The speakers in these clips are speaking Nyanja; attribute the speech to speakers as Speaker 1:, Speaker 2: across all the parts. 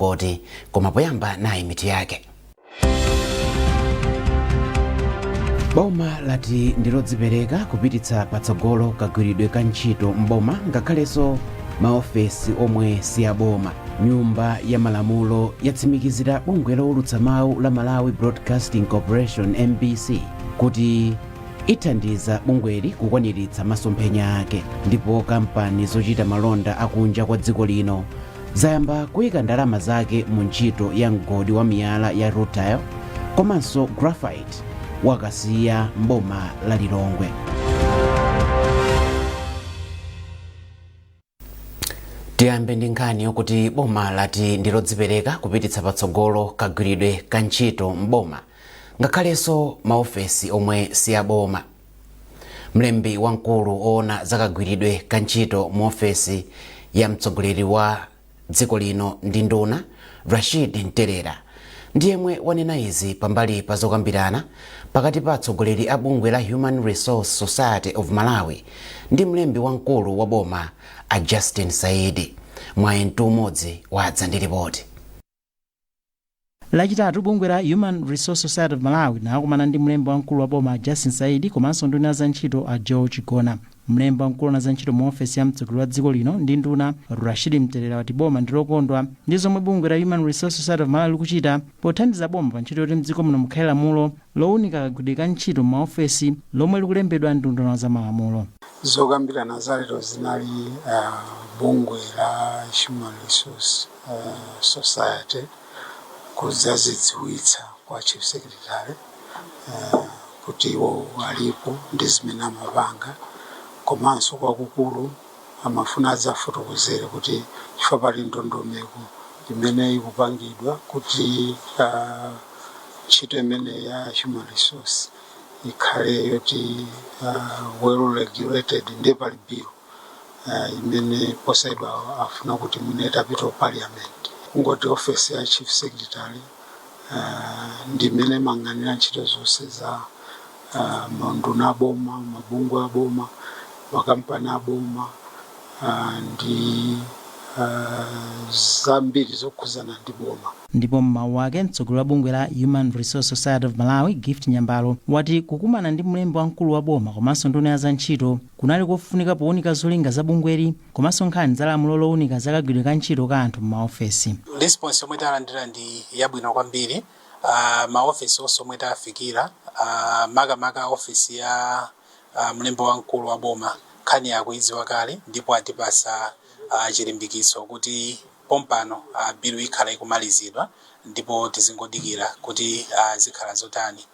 Speaker 1: Mlongoti, koma poyamba nayi mitu yake. Boma lati ndilodzipereka kupititsa patsogolo kagwiridwe ka ntchito m'boma ngakhalenso maofesi omwe si aboma. Nyumba ya Malamulo yatsimikizira bungwe lowulutsa mawu la Malawi Broadcasting Corporation, MBC, kuti ithandiza bungweli kukwaniritsa masomphenya ake. Ndipo kampani zochita malonda akunja kwa dziko lino zayamba kuyika ndalama zake mu ntchito ya mgodi wa miyala ya rutile komanso graphite wa Kasiya m'boma la Lilongwe. Tiyambe ndi nkhani yokuti boma lati ndilodzipereka kupititsa patsogolo kagwiridwe ka ntchito m'boma ngakhalenso maofesi omwe si aboma. Mlembi wamkulu oona za kagwiridwe ka ntchito mu ofesi ya mtsogoleri wa dziko lino ndi nduna, Rashid Mtelera, ndi yemwe wanena izi pambali pa zokambirana pakati pa atsogoleri a bungwe la Human Resource Society of Malawi ndi mlembi wamkulu wa boma a Justin Saidi. Mwayi Mtumodzi wadza ndi ripoti.
Speaker 2: Lachitatu, bungwe la Human Resource Society of Malawi linakumana ndi mlembi wamkulu wa boma a Justin Saidi komanso nduna ya za ntchito a Joe Chigona. Mlembi wamkulu woona za ntchito mu ofesi ya mtsogoleri wa dziko lino ndi nduna, Rashid Mtelera, wati boma ndi lokondwa ndi zomwe bungwe la Human Resource Society of Malawi likuchita pothandiza boma pa ntchito yoti mdziko muno mukhale lamulo lowunika kagwiridwe ka ntchito m'maofesi lomwe likulembedwa ndi unduna wa za malamulo.
Speaker 3: Zokambirana za lero zinali bungwe la Human Resource Society kudzazidziwitsa kwa Chief Secretary kuti iwo alipo ndi zimene amapanga, komanso kwakukulu amafuna adzafotokozere kuti chifukwa pali ndondomeko imene ikupangidwa kuti ntchito imene ya human resource ikhale yoti well regulated, ndiye pali bill imene posachedwa afuna kuti mwina itapita ku Parliament. Kungoti office ya Chief Secretary ndi imene imayang'anira ntchito zonse za maunduna aboma, mabungwe aboma, makampani aboma ndi zambiri zokhuzana ndi boma.
Speaker 2: Ndipo m'mawu ake, mtsogoleri wa bungwe la Human Resource Society of Malawi, Gift Nyambalo, wati kukumana ndi mlembi wamkulu wa boma komanso nduna ya za ntchito kunali kofunika powunika zolinga za bungweli komanso nkhani za lamulo lowunika za kagwiridwe ka ntchito ka anthu m'maofesi.
Speaker 4: Response yomwe talandira ndi yabwino kwambiri. Maofesi onse omwe tafikira, makamaka ofesi ya mlembi wamkulu wa boma, nkhani akuidziwa kale ndipo atipasa chilimbikitso kuti pompano bill ikhala ikumalizidwa ndipo tizingodikira kuti zikhala zotani.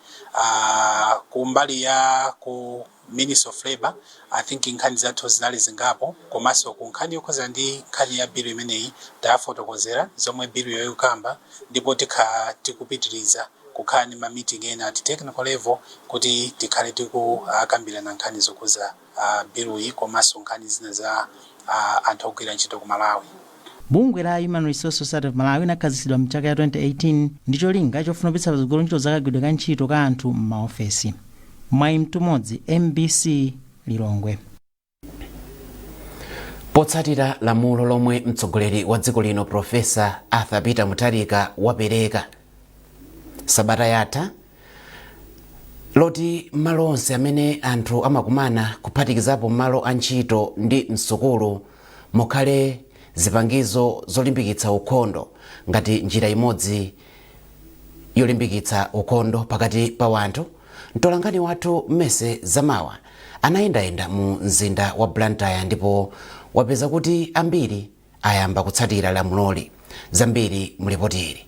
Speaker 4: Kumbali ya ku Ministry of Labour, I think nkhani zathu zinali zingapo, komanso ku nkhani yokhuzana ndi nkhani ya bill imeneyi tafotokozera zomwe bill yo ikukamba, ndipo tikhala tikupitiriza kukhala ndi ma meeting ena at technical level kuti tikhale tikukambirana nkhani zokhuza bill yi komanso nkhani zina za anthu ogwira ntchito ku Malawi.
Speaker 2: Bungwe la Human Resource Society of Malawi linakhazikitsidwa mchaka cha 2018 ndi cholinga chofuna kupititsa patsogolo ntchito za kagwiridwe ka ntchito ka anthu m'maofesi. Mwayi Mtumodzi, MBC, Lilongwe.
Speaker 1: Potsatira lamulo lomwe mtsogoleri wa dziko lino Professor Arthur Peter Mutharika wapereka sabata yatha loti malo onse amene anthu amakumana, kuphatikizapo malo a ntchito ndi msukulu, mukhale zipangizo zolimbikitsa ukhondo ngati njira imodzi yolimbikitsa ukhondo pakati pa wanthu, mtolankhani wathu Mese Zamawa anayendayenda mu mzinda wa Blantyre ndipo wapeza kuti ambiri ayamba kutsatira lamuloli. Zambiri mulipoti ili.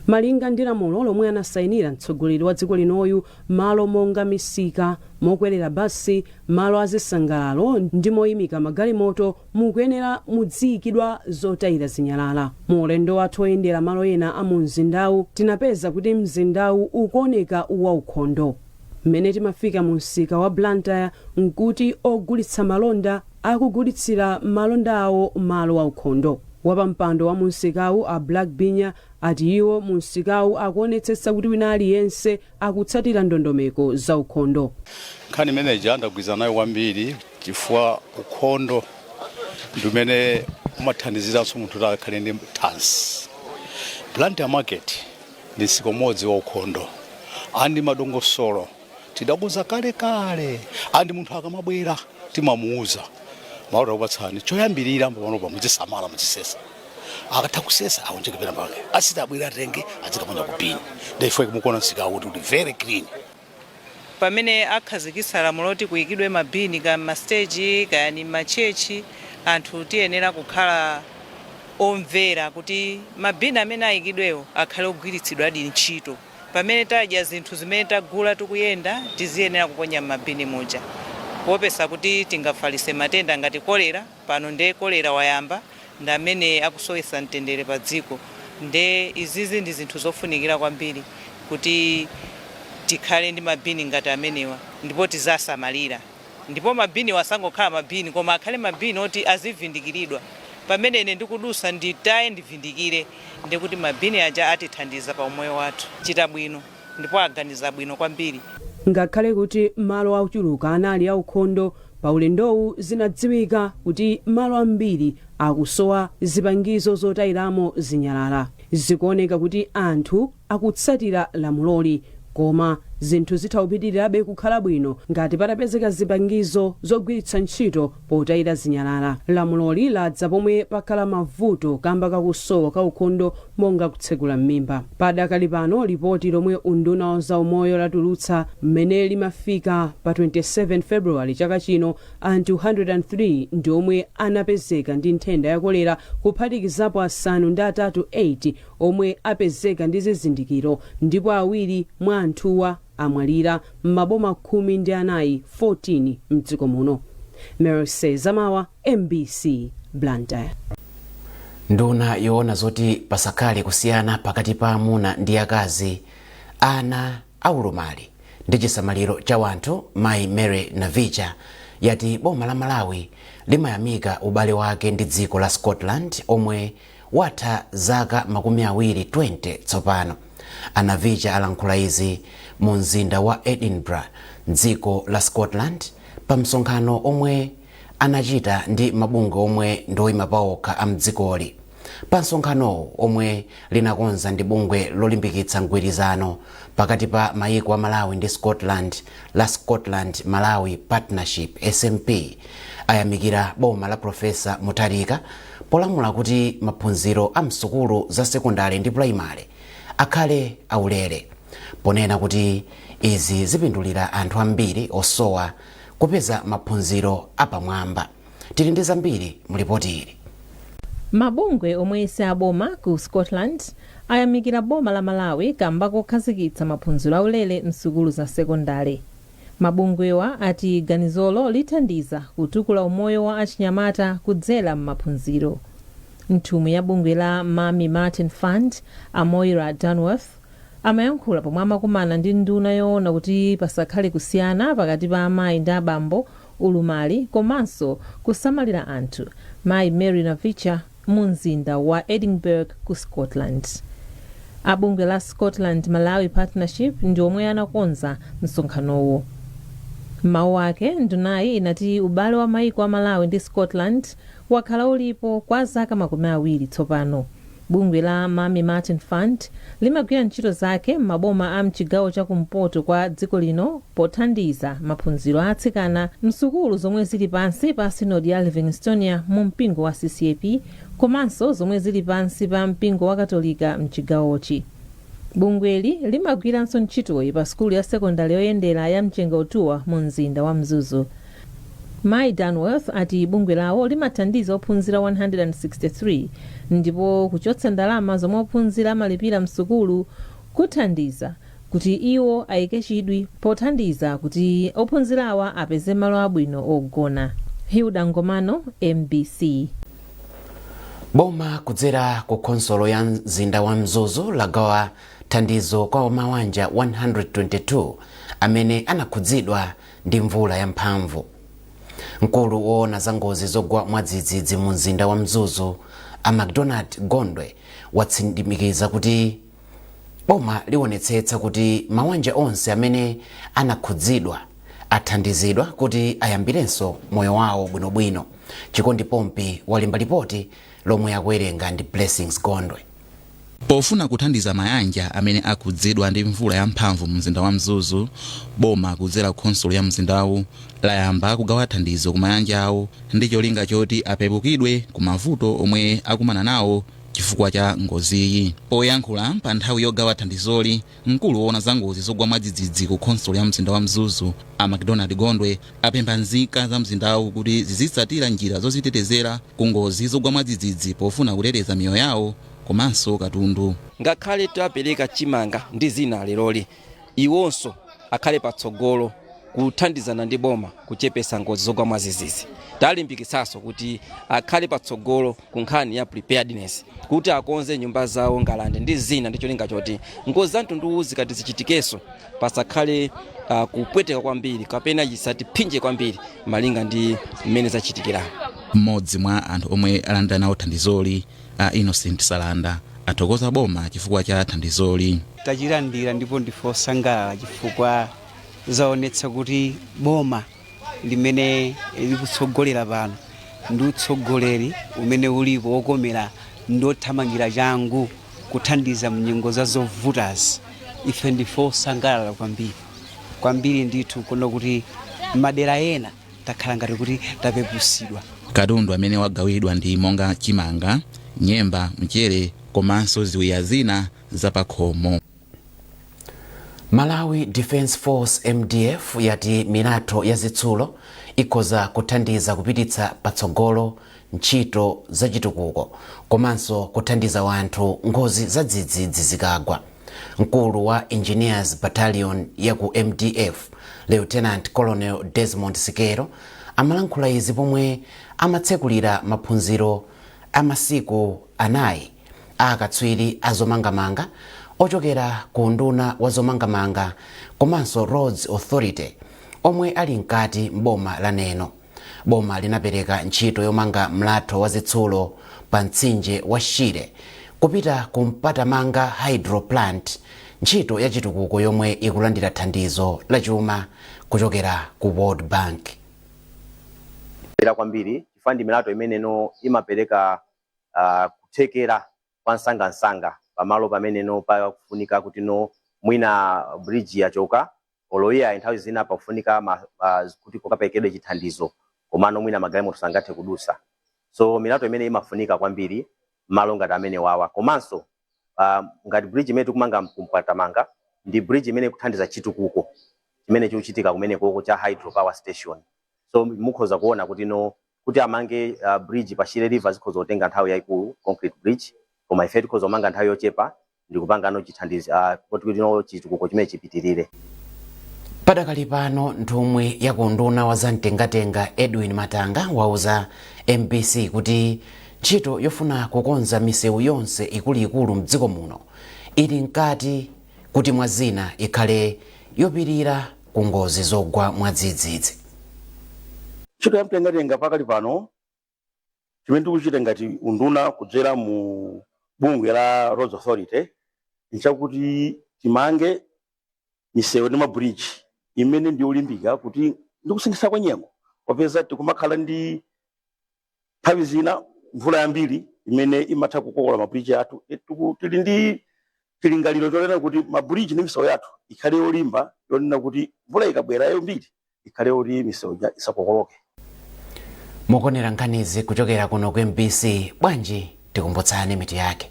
Speaker 5: Malinga ndi lamulo lomwe anasayinira mtsogoleri wa dziko linoyu, malo monga misika, mokwerera basi, malo azisangalalo ndi moyimika magalimoto mukuyenera mudziyikidwa zotayira zinyalala. Mu ulendo wathu oyendera malo ena a mu mzindawu, tinapeza kuti mzindawu ukuoneka waukhondo. Mmene timafika mu msika wa Blantyre nkuti ogulitsa malonda akugulitsira malonda awo malo aukhondo. Wapampando wa munsikawu, a Black Binya, ati iwo mu msikawu akuonetsetsa kuti wina aliyense akutsatira ndondomeko za ukhondo.
Speaker 6: Nkhani imeneyi ndagwirizana nayo kwambiri chifukwa ukhondo ndi umene umathandiziranso munthu kuti akhale ndi thanzi. Blantyre Market ndi msika umodzi wa ukhondo and madongosolo tidakonza kalekale, and munthu akamabwera timamuuza malo takupatsani, choyambirira panopa muzisamala, muzisesa. Akatha kusesa aunjike pena pake, asiti abwera atenge azikaponya ku bin. Ndifo mukuona msika kuti uli very clean.
Speaker 7: Pamene akhazikitsa lamulo loti kuyikidwe mabini ka masteji kaya ni machechi, anthu tiyenera kukhala omvera kuti mabini amene ayikidwewo akhale ogwiritsidwa adi ntchito. Pamene tadya zinthu zimene tagula tikuyenda, tiziyenera kuponya m'mabini muja, kuopesa kuti tingafalitse matenda ngati kolera. Pano nde kolera wayamba, ndi amene akusowetsa mtendere pa dziko. Nde izizi ndi zinthu zofunikira kwambiri kuti tikhale ndi mabini ngati amenewa ndipo tizasamalira. Ndipo mabini wasangokhala mabini, koma akhale mabini oti azivindikiridwa. Pamene ine ndikudusa nditaye ndivindikire, ndikuti mabini aja atithandiza pa umoyo wathu. Chita bwino ndipo aganiza bwino kwambiri.
Speaker 5: Ngakhale kuti malo ochuluka anali aukhondo, pa ulendowu zinadziwika kuti malo ambiri akusowa zipangizo zotayiramo zinyalala. Zikuoneka kuti anthu akutsatira lamuloli, koma zinthu zitha kupitirirabe kukhala bwino ngati patapezeka zipangizo zogwiritsa ntchito potayira zinyalala. Lamuloli ladza pomwe pakhala mavuto kamba kakusowa ka ukhondo monga kutsekula m'mimba. Padakali pano, lipoti lomwe unduna wa zaumoyo latulutsa mmene limafika pa 27 February chaka chino, anthu 103 ndi omwe anapezeka ndi nthenda ya kolera, kuphatikizapo 8 8 omwe apezeka ndi zizindikiro, ndipo awiri mwa anthuwa amwalira m'maboma 14 14 mdziko muno. Mercy Zamawa, MBC, Blantyre.
Speaker 1: Nduna yoona zoti pasakhale kusiyana pakati pa amuna ndi akazi, ana aulumali ndi chisamaliro cha wanthu, Mayi Mary Navicha, yati boma la Malawi limayamika ubale wake ndi dziko la Scotland omwe watha zaka 20 tsopano. A Navicha alankhula izi mu mzinda wa Edinburgh mdziko la Scotland pa msonkhano omwe anachita ndi mabungwe omwe ndoyima paokha a mdzikoli. Pa msonkhanowu, omwe linakonza ndi bungwe lolimbikitsa mgwirizano pakati pa mayiko a Malawi ndi Scotland la Scotland Malawi Partnership, SMP, ayamikira boma la Profesa Mutharika polamula kuti maphunziro a msukulu za sekondari ndi pulaimali akhale aulere, ponena kuti izi zipindulira anthu ambiri osowa kupeza maphunziro apamwamba. Tili ndi zambiri mu lipoti ili.
Speaker 8: Mabungwe omwe si aboma ku Scotland ayamikira boma la Malawi kamba kokhazikitsa maphunziro aulere msukulu za sekondari. Mabungwewa ati ganizolo lithandiza kutukula umoyo wa achinyamata kudzera m'maphunziro. Nthumwi ya bungwe la Mami Martin Fund, a Moira Dunworth, amayankhula pomwe amakumana ndi nduna yoona kuti pasakhale kusiyana pakati pa amayi ndi abambo, ulumali komanso kusamalira anthu, Mayi Mary Navicha, mu mzinda wa Edinburgh ku Scotland. Abungwe la Scotland Malawi Partnership ndi omwe anakonza msonkhanowo. M'mawu ake, ndunayi inati ubale wa maiko a Malawi ndi Scotland wakhala ulipo kwa zaka 20 tsopano. Bungwe la Mami Martin Fund limagwira ntchito zake m'maboma a mchigawo chakumpoto kwa dziko lino pothandiza maphunziro a atsikana msukulu zomwe zili pansi pa Sinodi ya Livingstonia mu mpingo wa CCAP komanso zomwe zili pansi pa mpingo wa Katolika mchigawochi. Bungweli limagwiranso ntchitoyi pa sukulu ya sekondari yoyendera ya Mchengautuwa mu mzinda wa Mzuzu. Mayi Dunworth ati bungwe lawo limathandiza ophunzira 163, ndipo kuchotsa ndalama zomwe ophunzira amalipira msukulu kuthandiza kuti iwo ayike chidwi pothandiza kuti ophunzirawa apeze malo abwino ogona. Hilda Ngomano, MBC.
Speaker 1: Boma kudzera ku khonsolo ya mzinda wa Mzuzu lagawa thandizo kwa mawanja 122 amene anakhudzidwa ndi mvula yamphamvu. Mkulu woona za ngozi zogwa mwadzidzidzi mu mzinda wa Mzuzu, a McDonald Gondwe, watsimikiza kuti boma liwonetsetsa kuti mawanja onse amene anakhudzidwa athandizidwa kuti ayambirenso moyo wawo bwinobwino. Chikondi Pompi walemba lipoti lomwe akuwerenga ndi Blessings Gondwe.
Speaker 9: Pofuna kuthandiza mayanja amene akhudzidwa ndi mvula yamphamvu mu mzinda wa Mzuzu, boma kudzera ku khonsolo ya mzindawu layamba kugawa thandizo ku mayanja awo ndi cholinga choti apepukidwe ku mavuto omwe akumana nawo chifukwa cha ngoziyi. Poyankhula pa nthawi yogawa thandizoli, mkulu woona za ngozi zogwa mwadzidzidzi ku khonsolo ya mzinda wa Mzuzu, a Macdonald Gondwe, apempha nzika za mzindawu kuti zizitsatira njira zozitetezera ku ngozi zogwa mwadzidzidzi pofuna kuteteza miyoyo yawo komanso katundu.
Speaker 10: Ngakhale tapereka chimanga ndi zina leroli, iwonso akhale patsogolo kuthandizana ndi boma kuchepesa ngozi zogwa mwadzidzidzi. Talimbikitsanso kuti akhale patsogolo ku nkhani ya preparedness, kuti akonze nyumba zawo, ngalande ndi zina, ndi cholinga choti ngozi za mtunduwu zikati zichitikenso pasakhale kupweteka kwambiri kapena zisatiphinje kwambiri malinga ndi mmene zachitikira.
Speaker 9: Mmodzi mwa anthu omwe alandira nawo thandizoli, a Innocent Salanda, athokoza boma chifukwa cha thandizoli.
Speaker 11: Tachilandira ndipo ndife osangalala chifukwa zaonetsa kuti boma limene likutsogolera pano ndi utsogoleri umene ulipo wokomera ndi othamangira changu kuthandiza mnyengo za zovutazi. Ife ndife osangalala kwambiri kwambiri ndithu, kuona kuti madera ena takhala ngati kuti tapepusidwa.
Speaker 9: Katundu amene wagawidwa ndi monga chimanga, nyemba, mchere komanso ziwiya zina zapakhomo.
Speaker 1: Malawi Defence Force, MDF, yati milatho ya zitsulo ikhoza kuthandiza kupititsa patsogolo ntchito zachitukuko komanso kuthandiza wanthu ngozi za dzidzidzi zikagwa. Mkulu wa Engineers Battalion ya ku MDF, Lieutenant Colonel Desmond Sikelo, amalankhula izi pomwe amatsekulira maphunziro amasiku 4 a akatswiri azomangamanga ochokera ku unduna wa zomangamanga komanso Roads Authority omwe ali mkati mboma la Neno. Boma linapereka ntchito yomanga mlatho wa zitsulo pa mtsinje wa Shire kupita ku Mpatamanga Hydro Plant, ntchito ya chitukuko yomwe ikulandira thandizo la chuma kuchokera ku World Bank.
Speaker 12: Era kwambiri chifukwa ndi milatho imeneno imapereka kuthekera kwa msangamsanga pamalo pameneno pakufunika kuti no mwina bridge yachoka olo iya, nthawi zina pakufunika kuti kukaperekedwe chithandizo, komano mwina magalimoto sangathe kudusa. So milatho imene imafunika kwambiri malo ngati amene wawa. Komanso ngati bridge imene tikumanga kuMpatamanga ndi bridge imene ikuthandiza chitukuko chimene chikuchitika kumenekoko cha hydropower station. So mukhoza kuona kuti no kuti amange bridge pa Shire River zikhoza kutenga nthawi yayikulu, concrete bridge, koma ife tikhoza kumanga nthawi yochepa ndi kupangano chithandizo kuti no chitukuko chimene chipitirire.
Speaker 1: Padakali pano, nthumwi ya ku unduna wa zamtengatenga, Edwin Matanga, wauza MBC kuti ntchito yofuna kukonza misewu yonse ikuluikulu mdziko muno ili mkati kuti mwa zina ikhale yopirira ku ngozi zogwa mwadzidzidzi.
Speaker 13: Ntchito ya mtengatenga pakali pano, chimene tikuchita ngati unduna kudzera mu bungwe la Roads Authority nchakuti timange misewu ndi mabridge imene ndi yolimbika kuti ndikusinthisa kwa nyengo, popeza tikumakhala ndi nthawi zina mvula yambiri imene imatha kukokola mabridge athu. Tili ndi chilingaliro chonena kuti mabridge ndi misewu yathu ikhale yolimba, yonena kuti mvula ikabwera yambiri ikhale yoti misewu ija isakokoloke.
Speaker 1: Mukuonera nkhanizi kuchokera kuno ku MBC. Bwanji tikumbutsane mitu yake.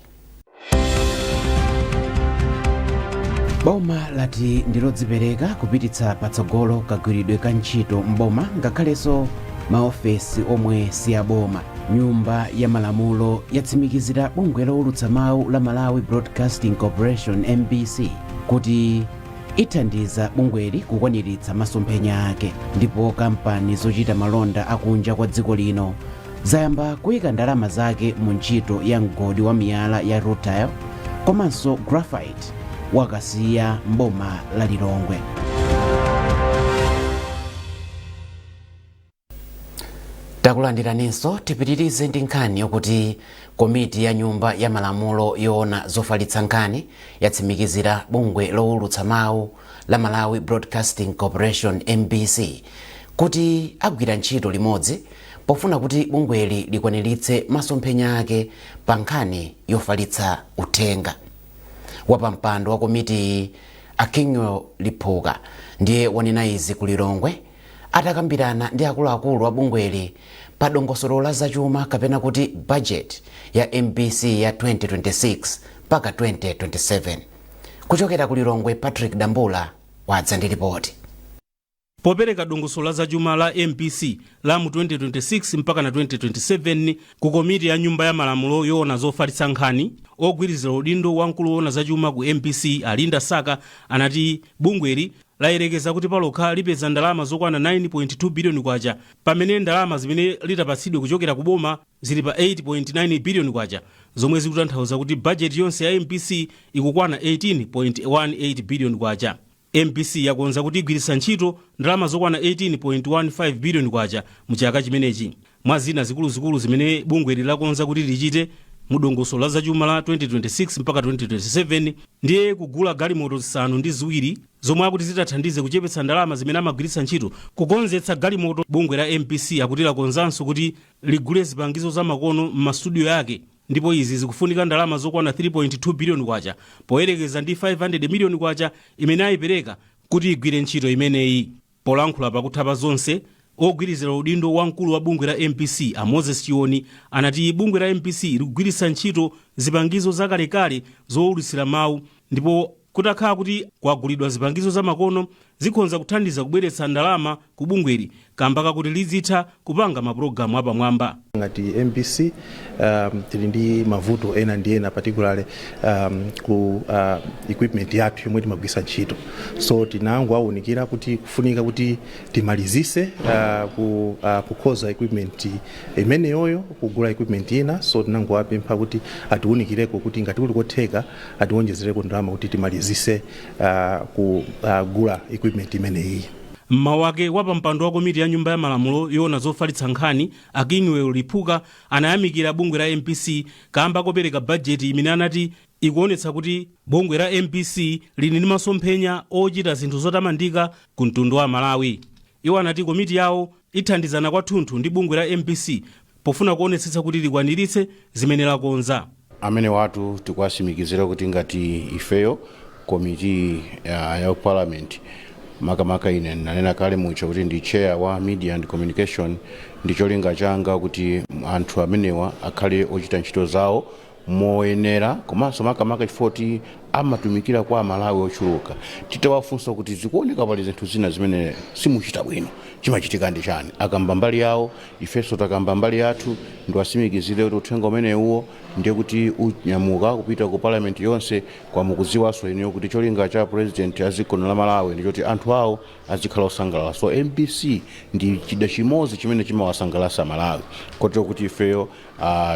Speaker 1: Boma lati ndilodzipereka kupititsa patsogolo kagwiridwe ka ntchito mboma ngakhalenso maofesi omwe si aboma. Nyumba ya Malamulo yatsimikizira bungwe lowulutsa mawu la Malawi Broadcasting Corporation, MBC, kuti ithandiza bungweli kukwaniritsa masomphenya ake. Ndipo kampani zochita malonda akunja kwa dziko lino zayamba kuyika ndalama zake mu ntchito ya mgodi wa miyala ya rutile komanso graphite wakasiya mboma la Lilongwe. Takulandiraninso. Tipitirize ndi nkhani yokuti komiti ya Nyumba ya Malamulo yoona zofalitsa nkhani yatsimikizira bungwe lowulutsa mawu la Malawi Broadcasting Corporation, MBC, kuti agwira ntchito limodzi pofuna kuti bungweli likwaniritse masomphenya ake pa nkhani yofalitsa uthenga. Wapampando wa komitiyi, Akinyo Liphuka, ndiye wanena izi ku Lilongwe atakambirana ndi akuluakulu a bungweli pa dongosolo la zachuma, kapena kuti budget ya MBC ya 2026 mpaka 2027. Kuchokera ku Lilongwe, Patrick Dambula wadza ndi ripoti.
Speaker 14: Popereka dongosolo la zachuma la MBC la mu 2026 mpaka na 2027 ku komiti ya Nyumba ya Malamulo yoona zofalitsa nkhani, ogwirizira udindo wamkulu woona zachuma ku MBC, Alinda Saka, anati bungweli layerekeza kuti palokha lipeza ndalama zokwana 9.2 biliyoni kwacha, pamene ndalama zimene litapatsidwe kuchokera ku boma zili pa 8.9 biliyoni kwacha, zomwe zikutanthauza kuti bajeti yonse ya MBC ikukwana 18.18 biliyoni kwacha. MBC yakonza kuti igwiritsa ntchito ndalama zokwana 18.15 biliyoni kwacha mu chaka chimenechi. Mwa zina zikuluzikulu zimene bungweli lakonza kuti lichite mu dongosolo la zachuma la 2026 mpaka 2027 ndiye kugula galimoto 7 zomwe akuti zitathandize kuchepetsa ndalama zimene amagwiritsa ntchito kukonzetsa galimoto. Bungwe la MBC akuti lakonzanso kuti ligule zipangizo zamakono m'masudiyo yake, ndipo izi zikufunika ndalama zokwana 3.2 biliyoni kwacha poyerekeza ndi 500 miliyoni kwacha imene ayipereka kuti igwire ntchito imeneyi. Polankhula pakutha pa zonse, ogwirizira udindo wamkulu wa bungwe la MBC, a Moses Chioni, anati bungwe la MBC likugwiritsa ntchito zipangizo zakalekale zowulutsira mawu, ndipo kutakhala kuti kwagulidwa zipangizo zamakono zikhonza kuthandiza kubweretsa ndalama ku bungweli kamba kakuti lizitha kupanga mapulogalamu apamwamba.
Speaker 15: Ngati MBC tili ndi mavuto ena ndi ena, particularly ku equipment yathu yomwe timagwisa ntchito. So tinangowaunikira kuti kufunika kuti timalizise kukonza equipment imeneyoyo, kugula equipment ina. So tinangowapempha kuti atiunikireko kuti ngati kuli kotheka atiwonjezereko ndalama kuti timalizise kugula equipment imeneyi.
Speaker 14: Mmawu ake, wapampando wa komiti ya Nyumba ya Malamulo yoona zofalitsa nkhani, Akinwel Liphuka, anayamikira bungwe la MBC kamba kopereka bajeti imene anati ikuonetsa kuti bungwe la MBC lili ndi masomphenya ochita zinthu zotamandika ku mtundu wa Malawi. Iwo anati komiti yawo ithandizana kwathunthu ndi bungwe la MBC pofuna kuonetsetsa kuti likwaniritse zimene lakonza.
Speaker 16: Amene watu tikuwasimikizira kuti ngati ifeyo komiti ya parliament, makamaka ine nanena kale mucho kuti ndi chair wa Media and Communication, ndi cholinga changa kuti anthu amenewa akhale ochita ntchito zawo moyenera, komanso makamaka chifukwa amatumikira kwa Amalawi ochuluka. Titawafunsa kuti zikuoneka pali zinthu zina zimene simuchita bwino, chimachitika ndi chani, akamba mbali yawo, ifenso takamba mbali yathu. Ndiwasimikizire kuti uthenga umenewuwo ndiye kuti unyamuka kupita ku parliament yonse. Kwa mukudziwanso inuyo kuti cholinga cha President a dziko la Malawi ndi choti anthu awo azikhala osangalala. So MBC ndi chida chimodzi chimene chimawasangalatsa Malawi, kotero kuti ifeyo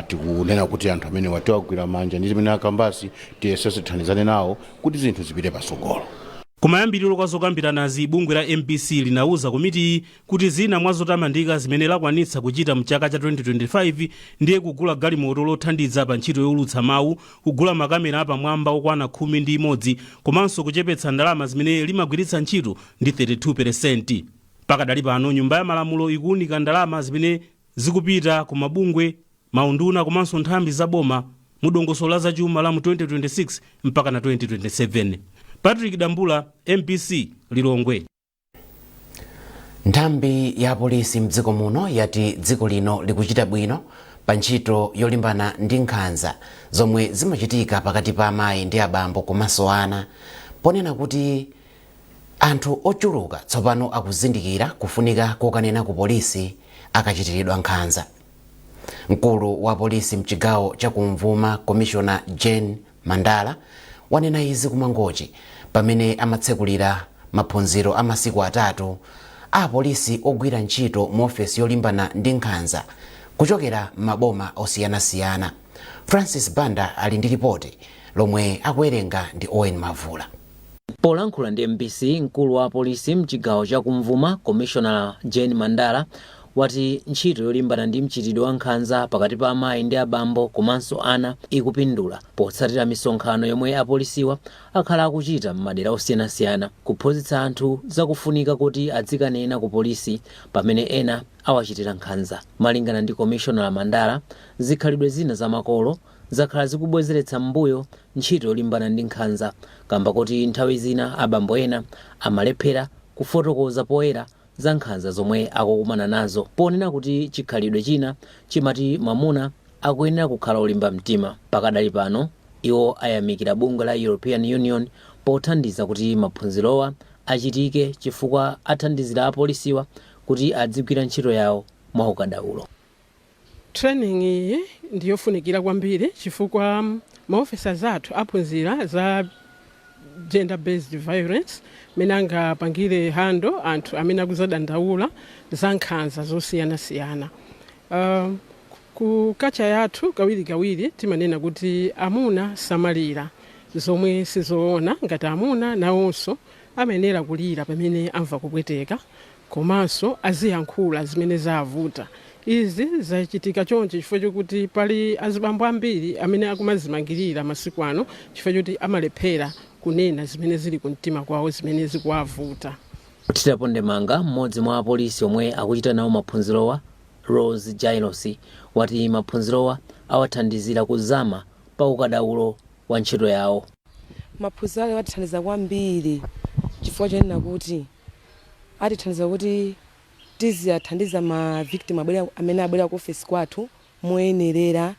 Speaker 16: tikunena kuti anthu amene watiwagwira manja ndi zimene akambasi, tiyesese tithandizane nawo kuti zinthu zipite patsogolo.
Speaker 14: Kumayambiriro kwa zokambiranazi, bungwe la MBC linauza komitiyi kuti zina mwa zotamandika zimene lakwanitsa kuchita mchaka cha 2025 ndiye kugula galimoto lothandiza pa ntchito yowulutsa mawu, kugula makamera apamwamba okwana 11, komanso kuchepetsa ndalama zimene limagwiritsa ntchito ndi 32. Pakadali pano, Nyumba ya Malamulo ikuwunika ndalama zimene zikupita ku mabungwe, maunduna komanso nthambi za boma mu dongosolo la zachuma la mu 2026 mpaka na 2027. Patrick Dambula, MBC, Lilongwe.
Speaker 1: Nthambi ya polisi mdziko muno yati dziko lino likuchita bwino pa ntchito yolimbana ndi nkhanza zomwe zimachitika pakati pa amayi ndi abambo komanso ana, ponena kuti anthu ochuluka tsopano akuzindikira kufunika kokanena ku polisi akachitiridwa nkhanza. Mkulu wa polisi mchigawo chakumvuma, Komishona Jane Mandala, wanena izi kumangochi pamene amatsekulira maphunziro a masiku 3 a polisi ogwira ntchito mu ofesi yolimbana ndi nkhanza kuchokera m'maboma osiyanasiyana. Francis Banda ali ndi ripoti lomwe akuwerenga ndi Owen Mavula.
Speaker 17: Polankhula ndi MBC, mkulu wa polisi mchigawo chakumvuma, Komishonala Jane Mandala, wati ntchito yolimbana ndi mchitidwe wa nkhanza pakati pa amayi ndi abambo komanso ana ikupindula potsatira misonkhano yomwe apolisiwa akhala akuchita m'madera osiyanasiyana kuphunzitsa anthu zakufunika kuti adzikanena ku polisi pamene ena awachitira nkhanza. Malingana ndi Komishonala Mandala, zikhalidwe zina za makolo Zakhala zikubwezeretsa m'mbuyo ntchito yolimbana ndi nkhanza kamba kuti nthawi zina abambo ena amalephera kufotokoza poyera za nkhanza zomwe akukumana nazo, ponena kuti chikhalidwe china chimati mwamuna akuyenera kukhala olimba mtima. Pakadali pano iwo ayamikira bungwe la European Union pothandiza kuti maphunzirowa achitike, chifukwa athandizira apolisiwa kuti adzigwira ntchito yawo mwaukadaulo.
Speaker 18: Training iyi ndiyofunikira kwambiri chifukwa maofficers athu aphunzira za gender based violence, mene angapangire handle anthu amene akuzadandaula za nkhanza zosiyanasiyana. Ku culture yathu kawirikawiri timanena kuti amuna samalira, zomwe sizoona. Ngati amuna nawonso amayenera kulira pamene amva kupweteka, komanso aziyankhula zimene zavuta. Izi zachitika chonchi chifukwa chokuti pali azibambo ambiri amene akumazimangirira masiku ano chifukwa choti amalephera kunena zimene zili kumtima kwawo, zimene zikuwavuta.
Speaker 17: Kuthirapo ndemanga, mmodzi mwa apolisi omwe akuchita nawo maphunzirowa, Rose Jailos, wati maphunzirowa awathandizira kuzama pa ukadaulo wa ntchito yawo.
Speaker 19: Maphunziro ale atithandiza kwambiri chifukwa chonena kuti atithandiza kuti tiziyathandiza ma victim abwera, amene abwera ku office kwathu moyenerera.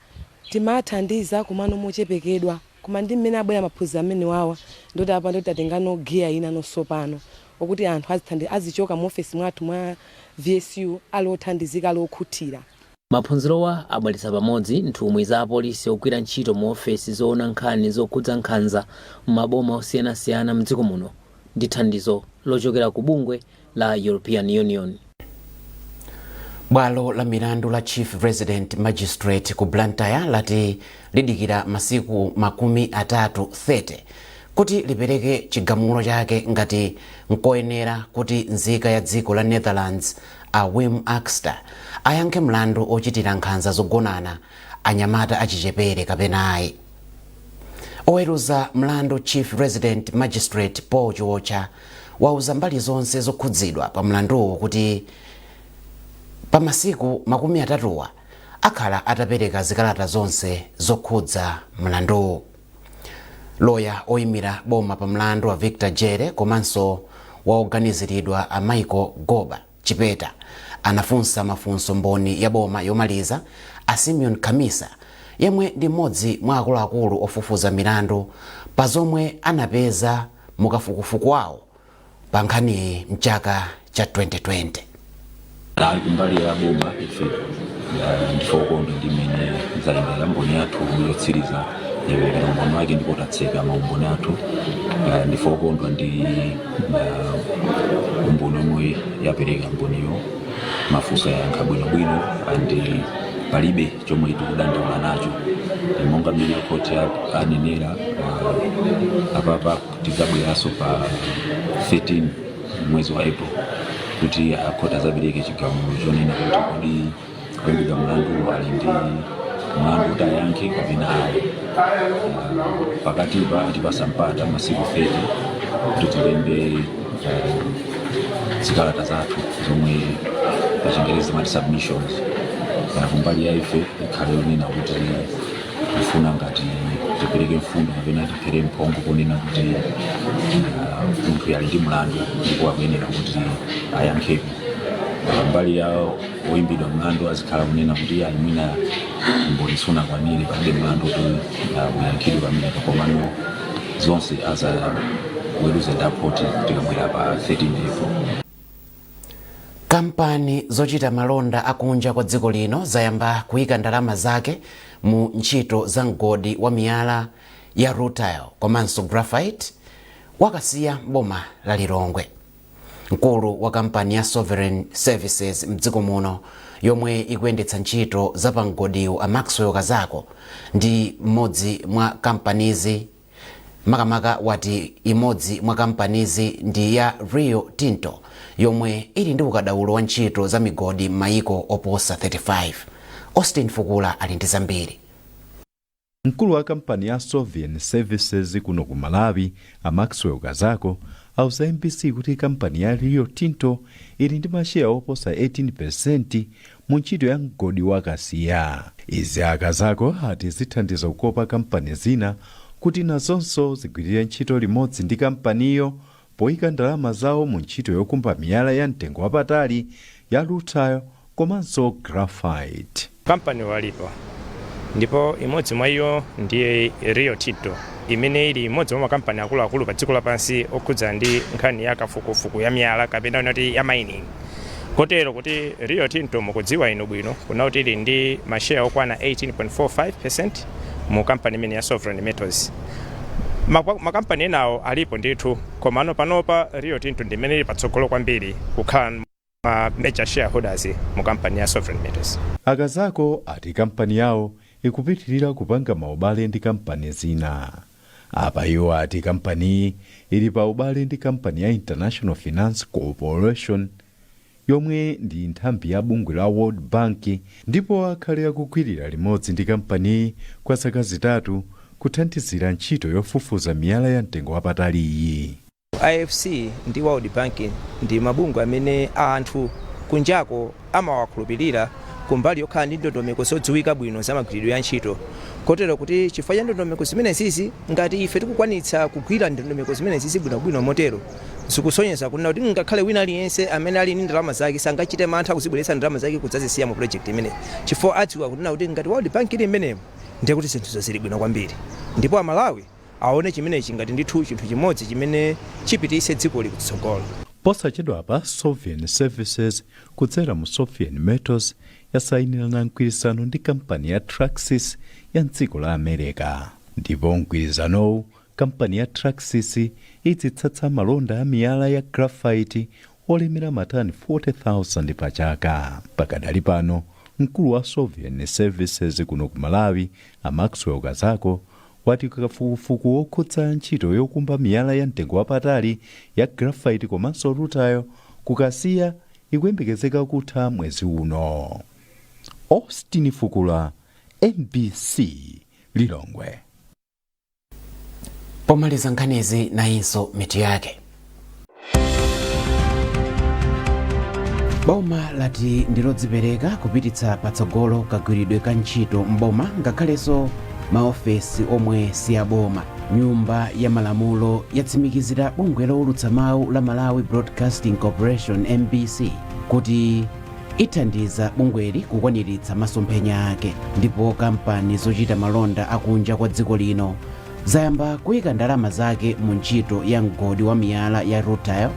Speaker 19: Timathandiza komano mochepekedwa, koma ndi mmene abwera maphunziro amene wawa, ndoti apa ndoti tatengano gear ina nonso pano okuti anthu azichoka mu office mwathu mwa VSU ali othandizika, ali okhutira.
Speaker 17: Maphunzirowa abweretsa pamodzi nthumwi za apolisi ogwira ntchito mu ofesi zoona nkhani zokhudza nkhanza m'maboma osiyanasiyana mdziko muno, ndi thandizo lochokera ku bungwe la European Union.
Speaker 1: Bwalo la milandu la Chief Resident Magistrate ku Blantyre lati lidikira masiku 30 30 kuti lipereke chigamulo chake ngati nkoyenera kuti nzika ya dziko la Netherlands a Wim Akster ayankhe mlandu ochitira nkhanza zogonana anyamata achichepere kapena ayi. Oweruza mlandu Chief Resident Magistrate Paul Chiwocha wauza mbali zonse zokhudzidwa pa mlanduwu kuti pa masiku 30wa akhala atapereka zikalata zonse zokhudza mlanduwu. Loya oyimira boma pa mlandu wa Victor Jere komanso woganiziridwa a Michael Goba Chipeta anafunsa mafunso mboni ya boma yomaliza a Simeon Kamisa, yemwe ndi mmodzi mwa akuluakulu ofufuza milandu, pa zomwe anapeza mukafukufuku wawo pa nkhaniyi mchaka cha 2020.
Speaker 20: Ali kumbali ya boma, ife ndife okondwa ndi mmene zayendera. Mboni yathu yotsiriza yaperekera umboni wake ndipo tatseka maumboni athu. Ndife okondwa ndi umboni omwe yapereka mboniyo. Mafunso yayankha bwinobwino and palibe chomwe tikudandaula nacho. Monga mmene khoti anenera, apapa tidzabweranso pa 13 mwezi wa April kuti akhoti azapereke chigamulo chonena kuti kodi oyimbidwa mlandu ali ndi mlandu kuti ayankhe kapena ayi. Pakatipa atipasa mpata masiku 30 kuti tilembe zikalata zathu zomwe pa Chingerezi timati submissions. Kumbali ya ife ikhale yonena kuti tifuna ngati tipereke mfundo kapena tiphere mphongo ponena kuti munthu ali ndi mlandu ndipo akuyenera kuti ayankhepo. Mbali ya oyimbidwa mlandu azikhala kunena kuti ayi, mwina umboni sunakwanire, palibe mlandu kuti uyankhidwe pamenepo. Komano zonse azaweruze ndi akhoti tikabwera pa 13 April.
Speaker 1: Kampani zochita malonda akunja kwa dziko lino zayamba kuyika ndalama zake mu ntchito za mgodi wa miyala ya rutile komanso graphite wakasiya boma la Lilongwe. Mkulu wa kampani ya Sovereign Services mdziko muno yomwe ikuyendetsa ntchito za pamgodiwu, a Maxwell Kazako, ndi mmodzi mwa kampanizi makamaka wati imodzi mwa kampanizi ndi ya Rio Tinto yomwe ili ndi ukadaulo wa ntchito za migodi m'mayiko oposa 35. Austin Fukula ali ndi zambiri.
Speaker 21: Mkulu wa kampani ya Sovereign Services kuno ku Malawi, a Maxwell Kazako, Auza MBC kuti kampani ya Rio Tinto ili ndi masheya oposa 18% mu ntchito ya mgodi wa Kasiya. Izi a Kazako ati zithandiza kukopa kampani zina kuti nazonso zigwirire ntchito limodzi ndi kampaniyo poyika ndalama zawo mu ntchito yokumba miyala ya mtengo wapatali ya rutile komanso graphite.
Speaker 22: Kampani walipo, ndipo imodzi mwa iyo ndiye Rio Tinto, imene ili imodzi mwa makampani akuluakulu pa dziko lapansi okhudzana ndi nkhani ya kafukufuku ya miyala kapena kuti ya mining. Kotero kuti Rio Tinto, mukudziwa inu bwino kuna kuti ili ndi masheya okwana 18.45 mu kampani imene ya Sovereign Metals. Makampani enawo alipo ndithu, komano panopa Rio Tinto ndi imene ili patsogolo kwambiri kukhala ma major shareholders mu kampani ya Sovereign Metals.
Speaker 21: A Kazako ati kampani yawo ikupitirira kupanga maubale ndi kampani zina. Apa iwo ati kampaniyi ili pa ubale ndi kampani ya International Finance Corporation, yomwe ndi nthambi ya bungwe la World Bank, ndipo akhale akugwirira limodzi ndi kampaniyi kwa zaka 3 kuthandizira ntchito yofufuza miyala ya mtengo wapataliyi.
Speaker 22: IFC ndi World Bank ndi mabungwe amene anthu kunjako amawakhulupirira kumbali yokhala ndi ndondomeko zodziwika bwino za magwiridwe ya ntchito. Kotero kuti chifukwa cha ndondomeko zimenezizi, ngati ife tikukwanitsa kugwira ndondomeko zimenezizi bwinobwino motero, zikusonyeza kunena kuti ngakhale wina aliyense amene ali ndi ndalama zake sangachite mantha kuzibweretsa ndalama zake kudzazisiya mu project imeneyi, chifukwa adziwa kunena kuti ngati World Bank ili imenemo, ndiye kuti zinthuzo zili bwino kwambiri. Ndipo Amalawi aone chimenechi ngati ndithu chinthu chimodzi chimene chipitise dzikoli kutsogolo.
Speaker 21: Posachedwapa Sovereign Services kudzera mu Sovereign Metals yasayinirana mgwirizano ndi kampani ya Traxys ya mdziko la America, ndipo mgwirizanowu kampani ya Traxys idzitsatsa malonda a miyala ya graphite olemera matani 40,000 pa chaka. Pakadali pano mkulu wa Sovereign Services kuno ku Malawi, a Maxwell Kazako, wati kafukufuku wokhudza ntchito yokumba miyala ya mtengo wapatali ya graphite komanso rutile kukasiya ikuyembekezeka kutha mwezi uno. Austin Fukula, MBC, Lilongwe.
Speaker 1: Pomaliza nkhanizi, nayinso mitu yake. Boma lati ndilodzipereka kupititsa patsogolo kagwiridwe ka ntchito mboma ngakhalenso maofesi omwe si aboma. Nyumba ya Malamulo yatsimikizira bungwe lowulutsa mawu la Malawi Broadcasting Corporation, MBC, kuti ithandiza bungweli kukwaniritsa masomphenya ake. Ndipo kampani zochita malonda akunja kwa dziko lino zayamba kuyika ndalama zake mu ntchito ya mgodi wa miyala ya rutile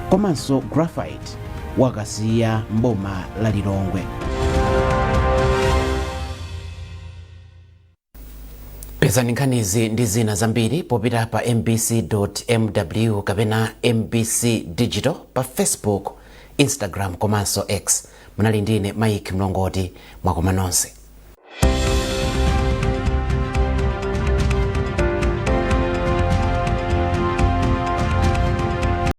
Speaker 1: komanso graphite wakasiya mboma la Lilongwe. Pezani nkhanizi ndi zina zambiri popita pa mbc.mw kapena MBC Digital pa Facebook, Instagram komanso X. Munali ndine Mike Mlongoti. Mwakoma nonse.